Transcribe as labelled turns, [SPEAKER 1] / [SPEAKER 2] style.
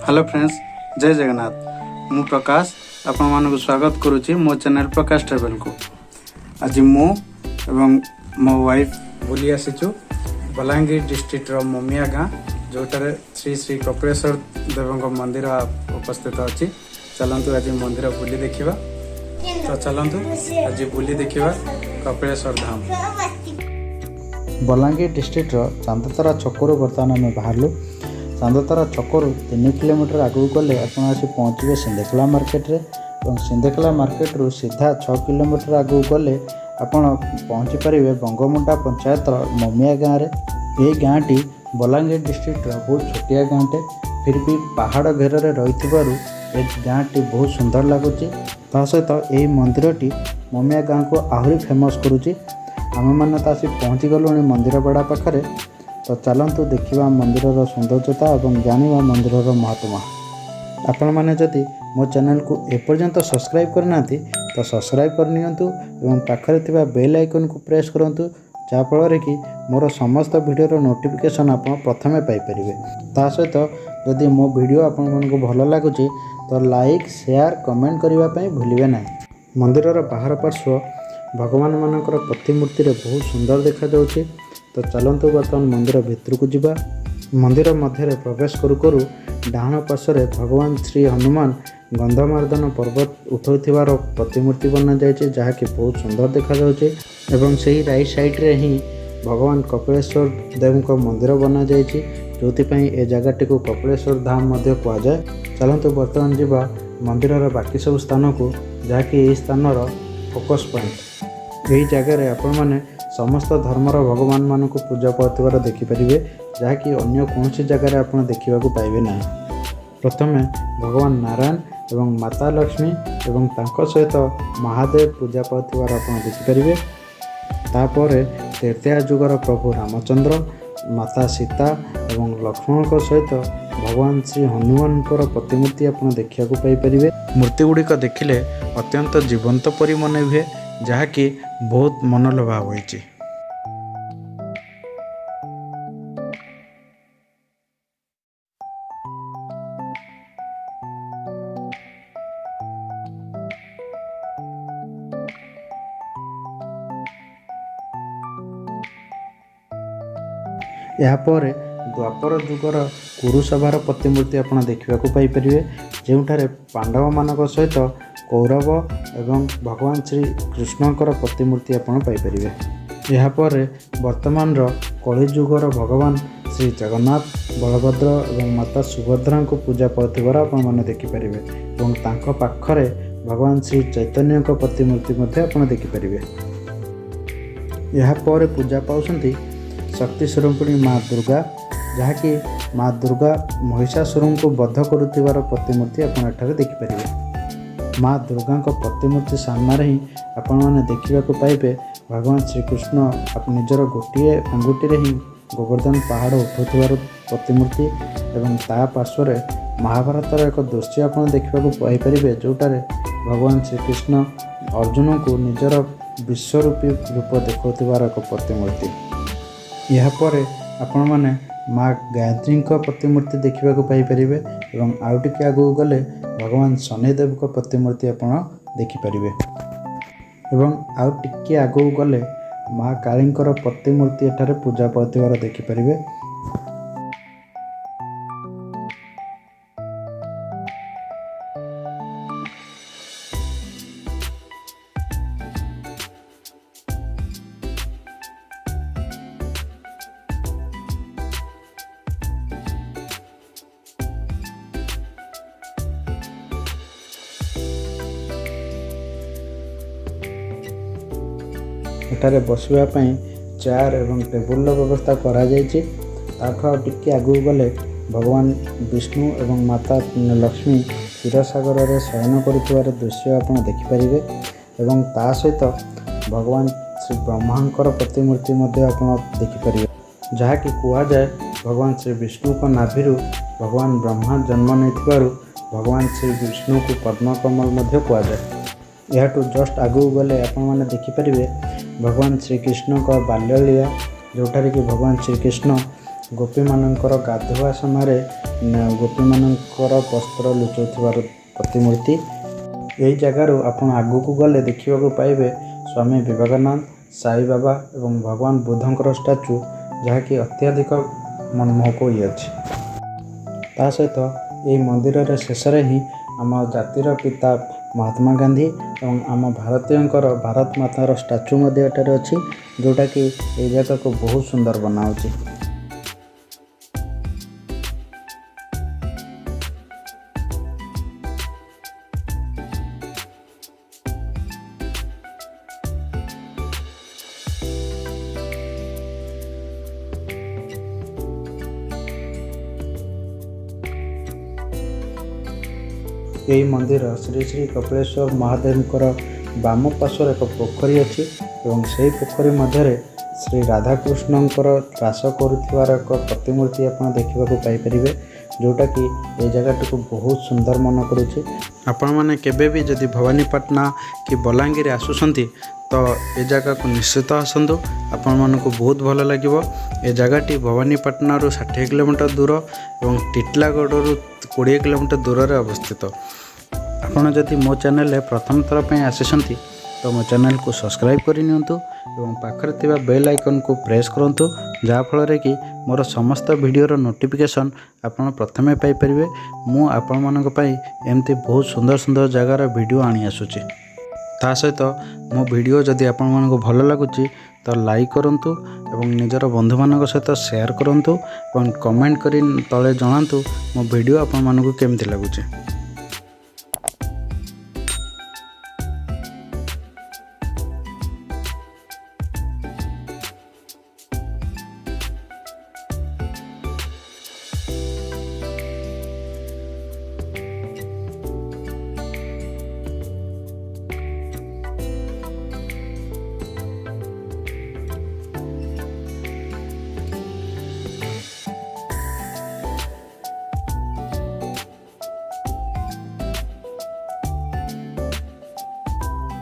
[SPEAKER 1] Hello friends, ଜୟ ଜଗନ୍ନାଥ। ମୁଁ ପ୍ରକାଶ ଆପଣମାନଙ୍କୁ ସ୍ୱାଗତ କରୁଛି ମୋ ଚ୍ୟାନେଲ୍ ପ୍ରକାଶ ଟ୍ରାଭେଲକୁ। ଆଜି ମୁଁ ଏବଂ ମୋ ୱାଇଫ୍ ବୁଲି ଆସିଛୁ ବଲାଙ୍ଗୀର ଡିଷ୍ଟ୍ରିକ୍ଟର ମମିଆ ଗାଁ, ଯେଉଁଠାରେ ଶ୍ରୀ ଶ୍ରୀ କପିଳେଶ୍ୱର ଦେବଙ୍କ ମନ୍ଦିର ଉପସ୍ଥିତ ଅଛି। ଚାଲନ୍ତୁ, ଆଜି ମନ୍ଦିର ବୁଲି ଦେଖିବା। ତ ଚାଲନ୍ତୁ, ଆଜି ବୁଲି ଦେଖିବା କପିଳେଶ୍ୱର ଧାମ।
[SPEAKER 2] ବଲାଙ୍ଗୀର ଡିଷ୍ଟ୍ରିକ୍ଟର ଚାନ୍ଦତାରା ଛକରୁ ବର୍ତ୍ତମାନ ଆମେ ବାହାରିଲୁ। ଚାନ୍ଦତାରା ଛକରୁ 3 କିଲୋମିଟର ଆଗକୁ ଗଲେ ଆପଣ ଆସି ପହଞ୍ଚିବେ ସିନ୍ଧେକେଲା ମାର୍କେଟରେ ଏବଂ ସିନ୍ଧେକେଲା ମାର୍କେଟରୁ ସିଧା 6 କିଲୋମିଟର ଆଗକୁ ଗଲେ ଆପଣ ପହଞ୍ଚି ପାରିବେ ବଙ୍ଗୋମୁଣ୍ଡା ପଞ୍ଚାୟତର ମମିଆ ଗାଁରେ। ଏହି ଗାଁଟି ବଲାଙ୍ଗୀର ଡିଷ୍ଟ୍ରିକ୍ଟର ବହୁତ ଛୋଟିଆ ଗାଁଟେ। ଫିର୍ ବି ପାହାଡ଼ ଘେରରେ ରହିଥିବାରୁ ଏ ଗାଁଟି ବହୁତ ସୁନ୍ଦର ଲାଗୁଛି। ତା ସହିତ ଏହି ମନ୍ଦିରଟି ମମିଆ ଗାଁକୁ ଆହୁରି ଫେମସ୍ କରୁଛି। ଆମେମାନେ ତ ଆସି ପହଞ୍ଚି ଗଲୁଣି ମନ୍ଦିର ବେଢ଼ା ପାଖରେ। ତ ଚାଲନ୍ତୁ ଦେଖିବା ମନ୍ଦିରର ସୌନ୍ଦର୍ଯ୍ୟତା ଏବଂ ଜାଣିବା ମନ୍ଦିରର ମହାତ୍ମା। ଆପଣମାନେ ଯଦି ମୋ ଚ୍ୟାନେଲକୁ ଏପର୍ଯ୍ୟନ୍ତ ସବସ୍କ୍ରାଇବ୍ କରିନାହାନ୍ତି, ତ ସବସ୍କ୍ରାଇବ୍ କରିନିଅନ୍ତୁ ଏବଂ ପାଖରେ ଥିବା ବେଲ୍ ଆଇକନ୍କୁ ପ୍ରେସ୍ କରନ୍ତୁ, ଯାହାଫଳରେ କି ମୋର ସମସ୍ତ ଭିଡ଼ିଓର ନୋଟିଫିକେସନ୍ ଆପଣ ପ୍ରଥମେ ପାଇପାରିବେ। ତା ସହିତ ଯଦି ମୋ ଭିଡ଼ିଓ ଆପଣମାନଙ୍କୁ ଭଲ ଲାଗୁଛି, ତ ଲାଇକ୍, ସେୟାର, କମେଣ୍ଟ କରିବା ପାଇଁ ଭୁଲିବେ ନାହିଁ। ମନ୍ଦିରର ବାହାର ପାର୍ଶ୍ୱ ଭଗବାନମାନଙ୍କର ପ୍ରତିମୂର୍ତ୍ତିରେ ବହୁତ ସୁନ୍ଦର ଦେଖାଯାଉଛି। ତ ଚାଲନ୍ତୁ, ବର୍ତ୍ତମାନ ମନ୍ଦିର ଭିତରକୁ ଯିବା। ମନ୍ଦିର ମଧ୍ୟରେ ପ୍ରବେଶ କରୁ କରୁ ଡାହାଣ ପାର୍ଶ୍ୱରେ ଭଗବାନ ଶ୍ରୀ ହନୁମାନ ଗନ୍ଧମାର୍ଦ୍ଦନ ପର୍ବତ ଉଠାଉଥିବାର ପ୍ରତିମୂର୍ତ୍ତି ବନାଯାଇଛି, ଯାହାକି ବହୁତ ସୁନ୍ଦର ଦେଖାଯାଉଛି ଏବଂ ସେହି ରାଇଟ୍ ସାଇଡ଼୍ରେ ହିଁ ଭଗବାନ କପିଳେଶ୍ୱର ଦେବଙ୍କ ମନ୍ଦିର ବନାଯାଇଛି, ଯେଉଁଥିପାଇଁ ଏ ଜାଗାଟିକୁ କପିଳେଶ୍ୱର ଧାମ ମଧ୍ୟ କୁହାଯାଏ। ଚାଲନ୍ତୁ, ବର୍ତ୍ତମାନ ଯିବା ମନ୍ଦିରର ବାକି ସବୁ ସ୍ଥାନକୁ, ଯାହାକି ଏହି ସ୍ଥାନର ଫୋକସ୍ ପଏଣ୍ଟ। ଏହି ଜାଗାରେ ଆପଣମାନେ ସମସ୍ତ ଧର୍ମର ଭଗବାନମାନଙ୍କୁ ପୂଜା ପାଉଥିବାର ଦେଖିପାରିବେ, ଯାହାକି ଅନ୍ୟ କୌଣସି ଜାଗାରେ ଆପଣ ଦେଖିବାକୁ ପାଇବେ ନାହିଁ। ପ୍ରଥମେ ଭଗବାନ ନାରାୟଣ ଏବଂ ମାତା ଲକ୍ଷ୍ମୀ ଏବଂ ତାଙ୍କ ସହିତ ମହାଦେବ ପୂଜା ପାଉଥିବାର ଆପଣ ଦେଖିପାରିବେ। ତାପରେ ତ୍ରେତୟା ଯୁଗର ପ୍ରଭୁ ରାମଚନ୍ଦ୍ର, ମାତା ସୀତା ଏବଂ ଲକ୍ଷ୍ମଣଙ୍କ ସହିତ ଭଗବାନ ଶ୍ରୀ ହନୁମାନଙ୍କର ପ୍ରତିମୂର୍ତ୍ତି ଆପଣ ଦେଖିବାକୁ ପାଇପାରିବେ। ମୂର୍ତ୍ତି ଗୁଡ଼ିକ ଦେଖିଲେ ଅତ୍ୟନ୍ତ ଜୀବନ୍ତ ପରି ମନେ ହୁଏ, ଯାହାକି ବହୁତ ମନଲୋଭା ହୋଇଛି। ଏହାପରେ ଦ୍ୱାପର ଯୁଗର କୁରୁସଭାର ପ୍ରତିମୂର୍ତ୍ତି ଆପଣ ଦେଖିବାକୁ ପାଇପାରିବେ, ଯେଉଁଠାରେ ପାଣ୍ଡବମାନଙ୍କ ସହିତ କୌରବ ଏବଂ ଭଗବାନ ଶ୍ରୀ କୃଷ୍ଣଙ୍କର ପ୍ରତିମୂର୍ତ୍ତି ଆପଣ ପାଇପାରିବେ। ଏହାପରେ ବର୍ତ୍ତମାନର କଳିଯୁଗର ଭଗବାନ ଶ୍ରୀ ଜଗନ୍ନାଥ, ବଳଭଦ୍ର ଏବଂ ମାତା ସୁଭଦ୍ରାଙ୍କୁ ପୂଜା ପାଉଥିବାର ଆପଣମାନେ ଦେଖିପାରିବେ ଏବଂ ତାଙ୍କ ପାଖରେ ଭଗବାନ ଶ୍ରୀ ଚୈତନ୍ୟଙ୍କ ପ୍ରତିମୂର୍ତ୍ତି ମଧ୍ୟ ଆପଣ ଦେଖିପାରିବେ। ଏହାପରେ ପୂଜା ପାଉଛନ୍ତି ଶକ୍ତି ସ୍ୱରୂପିଣୀ ମା ଦୁର୍ଗା, ଯାହାକି ମା ଦୁର୍ଗା ମହିଷାସୁରଙ୍କୁ ବଧ କରୁଥିବାର ପ୍ରତିମୂର୍ତ୍ତି ଆପଣ ଏଠାରେ ଦେଖିପାରିବେ। ମା ଦୁର୍ଗାଙ୍କ ପ୍ରତିମୂର୍ତ୍ତି ସାମ୍ନାରେ ହିଁ ଆପଣମାନେ ଦେଖିବାକୁ ପାଇବେ ଭଗବାନ ଶ୍ରୀକୃଷ୍ଣ ନିଜର ଗୋଟିଏ ଆଙ୍ଗୁଠିରେ ହିଁ ଗୋବର୍ଦ୍ଧନ ପାହାଡ଼ ଉଠାଉଥିବାର ପ୍ରତିମୂର୍ତ୍ତି ଏବଂ ତା ପାର୍ଶ୍ୱରେ ମହାଭାରତର ଏକ ଦୃଶ୍ୟ ଆପଣ ଦେଖିବାକୁ ପାଇପାରିବେ, ଯେଉଁଟାରେ ଭଗବାନ ଶ୍ରୀକୃଷ୍ଣ ଅର୍ଜୁନଙ୍କୁ ନିଜର ବିଶ୍ୱରୂପୀ ରୂପ ଦେଖାଉଥିବାର ଏକ ପ୍ରତିମୂର୍ତ୍ତି। ଏହାପରେ ଆପଣମାନେ ମା ଗାୟତ୍ରୀଙ୍କ ପ୍ରତିମୂର୍ତ୍ତି ଦେଖିବାକୁ ପାଇପାରିବେ ଏବଂ ଆଉ ଟିକେ ଆଗକୁ ଗଲେ ଭଗବାନ ଶନିଦେବଙ୍କ ପ୍ରତିମୂର୍ତ୍ତି ଆପଣ ଦେଖିପାରିବେ ଏବଂ ଆଉ ଟିକେ ଆଗକୁ ଗଲେ ମା କାଳୀଙ୍କର ପ୍ରତିମୂର୍ତ୍ତି ଏଠାରେ ପୂଜା ପାଉଥିବାର ଦେଖିପାରିବେ। ଏଠାରେ ବସିବା ପାଇଁ ଚେୟାର ଏବଂ ଟେବୁଲର ବ୍ୟବସ୍ଥା କରାଯାଇଛି। ତାଠୁ ଆଉ ଟିକେ ଆଗକୁ ଗଲେ ଭଗବାନ ବିଷ୍ଣୁ ଏବଂ ମାତା ଲକ୍ଷ୍ମୀ କ୍ଷୀରସାଗରରେ ଶୟନ କରୁଥିବାର ଦୃଶ୍ୟ ଆପଣ ଦେଖିପାରିବେ ଏବଂ ତା ସହିତ ଭଗବାନ ଶ୍ରୀ ବ୍ରହ୍ମାଙ୍କର ପ୍ରତିମୂର୍ତ୍ତି ମଧ୍ୟ ଆପଣ ଦେଖିପାରିବେ, ଯାହାକି କୁହାଯାଏ ଭଗବାନ ଶ୍ରୀ ବିଷ୍ଣୁଙ୍କ ନାଭିରୁ ଭଗବାନ ବ୍ରହ୍ମା ଜନ୍ମ ନେଇଥିବାରୁ ଭଗବାନ ଶ୍ରୀ ବିଷ୍ଣୁଙ୍କୁ ପଦ୍ମକମଲ ମଧ୍ୟ କୁହାଯାଏ। ଏହାଠୁ ଜଷ୍ଟ ଆଗକୁ ଗଲେ ଆପଣମାନେ ଦେଖିପାରିବେ ଭଗବାନ ଶ୍ରୀକୃଷ୍ଣଙ୍କ ବାଲ୍ୟଲୀଳା, ଯେଉଁଠାରେ କି ଭଗବାନ ଶ୍ରୀକୃଷ୍ଣ ଗୋପୀମାନଙ୍କର ଗାଧୁଆ ସମୟରେ ଗୋପୀମାନଙ୍କର ବସ୍ତ୍ର ଲୁଚାଉଥିବାର ପ୍ରତିମୂର୍ତ୍ତି। ଏହି ଜାଗାରୁ ଆପଣ ଆଗକୁ ଗଲେ ଦେଖିବାକୁ ପାଇବେ ସ୍ୱାମୀ ବିବେକାନନ୍ଦ, ସାଇବାବା ଏବଂ ଭଗବାନ ବୁଦ୍ଧଙ୍କର ଷ୍ଟାଚୁ, ଯାହାକି ଅତ୍ୟଧିକ ମନମୋହକ ହୋଇଅଛି। ତା ସହିତ ଏହି ମନ୍ଦିରରେ ଶେଷରେ ହିଁ ଆମ ଜାତିର ପିତା ମହାତ୍ମା ଗାନ୍ଧୀ ଏବଂ ଆମ ଭାରତୀୟଙ୍କର ଭାରତ ମାତାର ଷ୍ଟାଚୁ ମଧ୍ୟ ଏଠାରେ ଅଛି, ଯେଉଁଟାକି ଏହି ଜାଗାକୁ ବହୁତ ସୁନ୍ଦର ବନାଉଛି। ଏହି ମନ୍ଦିର ଶ୍ରୀ ଶ୍ରୀ କପିଳେଶ୍ୱର ମହାଦେବଙ୍କର ବାମ ପାର୍ଶ୍ୱରେ ଏକ ପୋଖରୀ ଅଛି ଏବଂ ସେହି ପୋଖରୀ ମଧ୍ୟରେ ଶ୍ରୀ ରାଧାକୃଷ୍ଣଙ୍କର ରାସ କରୁଥିବାର ଏକ ପ୍ରତିମୂର୍ତ୍ତି ଆପଣ ଦେଖିବାକୁ ପାଇପାରିବେ, ଯେଉଁଟାକି ଏହି ଜାଗାଟିକୁ ବହୁତ ସୁନ୍ଦର ମନେ କରୁଛି।
[SPEAKER 1] ଆପଣମାନେ କେବେ ବି ଯଦି ଭବାନୀପାଟଣା କି ବଲାଙ୍ଗୀର ଆସୁଛନ୍ତି, ତ ଏ ଜାଗାକୁ ନିଶ୍ଚିତ ଆସନ୍ତୁ। ଆପଣମାନଙ୍କୁ ବହୁତ ଭଲ ଲାଗିବ। ଏ ଜାଗାଟି ଭବାନୀପାଟଣାରୁ 60 କିଲୋମିଟର ଦୂର ଏବଂ ଟିଟଲାଗଡ଼ରୁ 20 କିଲୋମିଟର ଦୂରରେ ଅବସ୍ଥିତ।
[SPEAKER 2] ଆପଣ ଯଦି ମୋ ଚ୍ୟାନେଲରେ ପ୍ରଥମ ଥର ପାଇଁ ଆସିଛନ୍ତି, ତ ମୋ ଚ୍ୟାନେଲକୁ ସବସ୍କ୍ରାଇବ୍ କରିନିଅନ୍ତୁ ଏବଂ ପାଖରେ ଥିବା ବେଲ୍ ଆଇକନ୍କୁ ପ୍ରେସ୍ କରନ୍ତୁ, ଯାହାଫଳରେ କି ମୋର ସମସ୍ତ ଭିଡ଼ିଓର ନୋଟିଫିକେସନ୍ ଆପଣ ପ୍ରଥମେ ପାଇପାରିବେ। ମୁଁ ଆପଣମାନଙ୍କ ପାଇଁ ଏମିତି ବହୁତ ସୁନ୍ଦର ସୁନ୍ଦର ଜାଗାର ଭିଡ଼ିଓ ଆଣି ଆସୁଛି। ତା ସହିତ ମୋ ଭିଡ଼ିଓ ଯଦି ଆପଣମାନଙ୍କୁ ଭଲ ଲାଗୁଛି, ତ ଲାଇକ୍ କରନ୍ତୁ ଏବଂ ନିଜର ବନ୍ଧୁମାନଙ୍କ ସହିତ ସେୟାର କରନ୍ତୁ ଏବଂ କମେଣ୍ଟ କରି ତଳେ ଜଣାନ୍ତୁ ମୋ ଭିଡ଼ିଓ ଆପଣମାନଙ୍କୁ କେମିତି ଲାଗୁଛି।